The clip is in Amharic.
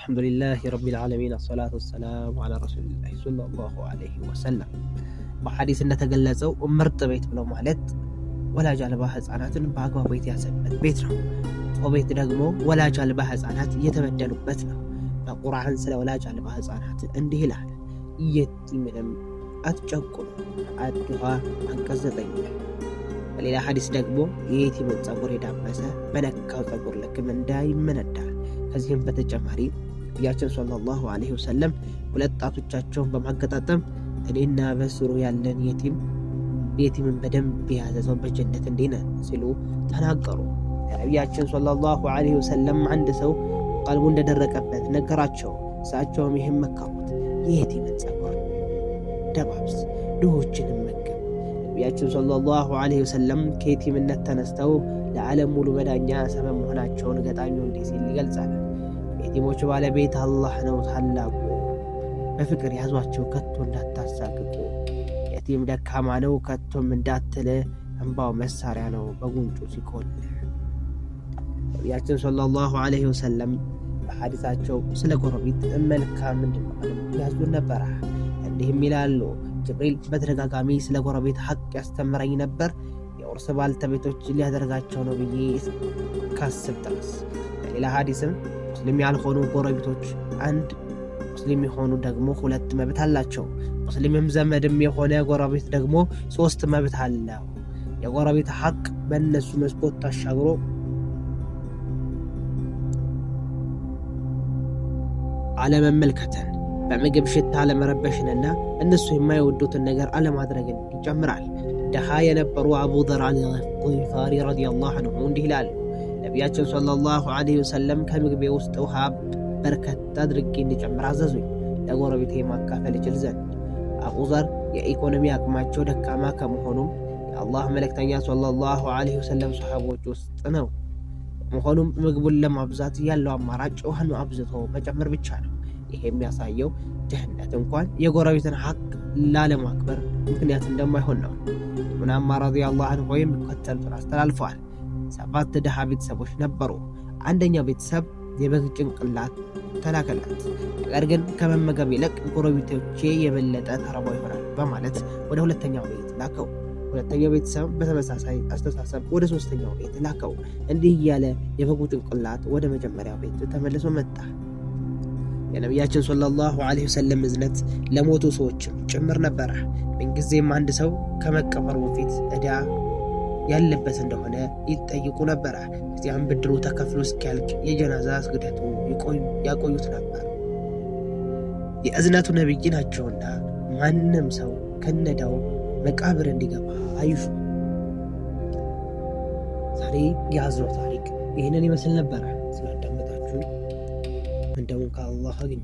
الحمد لله رب العالمين الصلاة والسلام على رسول الله صلى الله عليه وسلم። በሐዲስ እንደተገለጸው ምርጥ ቤት ብለው ማለት ወላጅ አልባ ህፃናትን በአግባቡ የተያዘበት ቤት ነው። መጥፎ ቤት ደግሞ ወላጅ አልባ ህፃናት የተበደሉበት ነው። በቁርአን ስለ ወላጅ አልባ ህፃናት እንዲህ ይላል፣ የቲምንም አትጨቁኑ። አዱሃ አንቀጽ 9 ላይ። በሌላ ሐዲስ ደግሞ የየቲምን ጸጉር የዳበሰ በነካው ጸጉር ልክ ምንዳ ይመነዳል። ከዚህም በተጨማሪ ነቢያችን ሰለላሁ ዐለይሂ ወሰለም ሁለት ጣቶቻቸውን በማገጣጠም እኔና በስሩ ያለን የቲም የቲምን በደንብ የያዘ ሰው በጀነት እንዲህ ነን ሲሉ ተናገሩ። ነቢያችን ሰለላሁ ዐለይሂ ወሰለም አንድ ሰው ቀልቡ እንደደረቀበት ነገራቸው። እሳቸውም ይህም መከሩት፣ የየቲምን ጸጉር ደባብስ፣ ድሆችንም መግብ። ነቢያችን ሰለላሁ ዐለይሂ ወሰለም ከየቲምነት ተነስተው ለዓለም ሙሉ መዳኛ ሰበብ መሆናቸውን ገጣሚው እንዲህ ሲል ይገልጻል። የቲሞች ባለቤት አላህ ነው ታላቁ፣ በፍቅር ያዟቸው ከቶ እንዳታሳቅቁ። የቲም ደካማ ነው ከቶም እንዳትል፣ እንባው መሳሪያ ነው በጉንጩ ሲኮል። ነቢያችን ሰለላሁ ዐለይሂ ወሰለም በሐዲሳቸው ስለ ጎረቤት መልካም እንድንሆንም ያዙን ነበረ። እንዲህም ይላሉ፣ ጅብሪል በተደጋጋሚ ስለ ጎረቤት ሐቅ ያስተምረኝ ነበር፣ የውርስ ባልተቤቶች ሊያደርጋቸው ነው ብዬ እስካስብ ድረስ። በሌላ ሐዲስም ሙስሊም ያልሆኑ ጎረቤቶች አንድ፣ ሙስሊም የሆኑ ደግሞ ሁለት መብት አላቸው። ሙስሊምም ዘመድም የሆነ ጎረቤት ደግሞ 3 መብት አለው። የጎረቤት ሐቅ በእነሱ መስኮት ታሻግሮ አለመመልከትን፣ በምግብ ሽታ አለመረበሽንና እነሱ የማይወዱትን ነገር አለማድረግን ይጨምራል። ድሃ የነበሩ አቡ ዘር አልጊፋሪ ረዲየላሁ ዐንሁ እንዲህ ይላሉ። ነቢያችን ሰለላሁ ዐለይሂ ወሰለም ከምግቤ ውስጥ ውሃ በርከት አድርጌ እንዲጨምር አዘዙኝ፣ ለጎረቤቴ ማካፈል እችል ዘንድ። አቡ ዘር የኢኮኖሚ አቅማቸው ደካማ ከመሆኑም የአላህ መልእክተኛ ሰለላሁ ዐለይሂ ወሰለም ሰሓቦች ውስጥ ነው። በመሆኑም ምግቡን ለማብዛት ያለው አማራጭ ውሃን አብዝቶ መጨመር ብቻ ነው። ይሄ የሚያሳየው ድህነት እንኳን የጎረቤትን ሐቅ ላለማክበር ምክንያት እንደማይሆን ነው። ኢብኑ ዑመር ረዲየላሁ ዐንሁ የሚከተሉትን አስተላልፈዋል። 7 ድሃ ቤተሰቦች ነበሩ። አንደኛው ቤተሰብ የበግ ጭንቅላት ተላከላት። ነገር ግን ከመመገብ ይልቅ ጎረቤቶቼ የበለጠ ተርበው ይሆናል በማለት ወደ ሁለተኛው ቤት ላከው። ሁለተኛው ቤተሰብ በተመሳሳይ አስተሳሰብ ወደ ሶስተኛው ቤት ላከው። እንዲህ እያለ የበጉ ጭንቅላት ወደ መጀመሪያው ቤት ተመልሶ መጣ። የነቢያችን ሰለላሁ ዐለይሂ ወሰለም እዝነት ለሞቱ ሰዎችም ጭምር ነበረ። ምንጊዜም አንድ ሰው ከመቀበሩ በፊት ዕዳ ያለበት እንደሆነ ይጠይቁ ነበረ። ከዚያም ብድሩ ተከፍሎ እስኪያልቅ የጀናዛ ስግደቱ ያቆዩት ነበር። የእዝነቱ ነቢይ ናቸውና ማንም ሰው ከነዳው መቃብር እንዲገባ አይሹ። ዛሬ የያዝነው ታሪክ ይህንን ይመስል ነበረ። ስላዳመጣችሁ እንደውን ከአላህ አግኙ።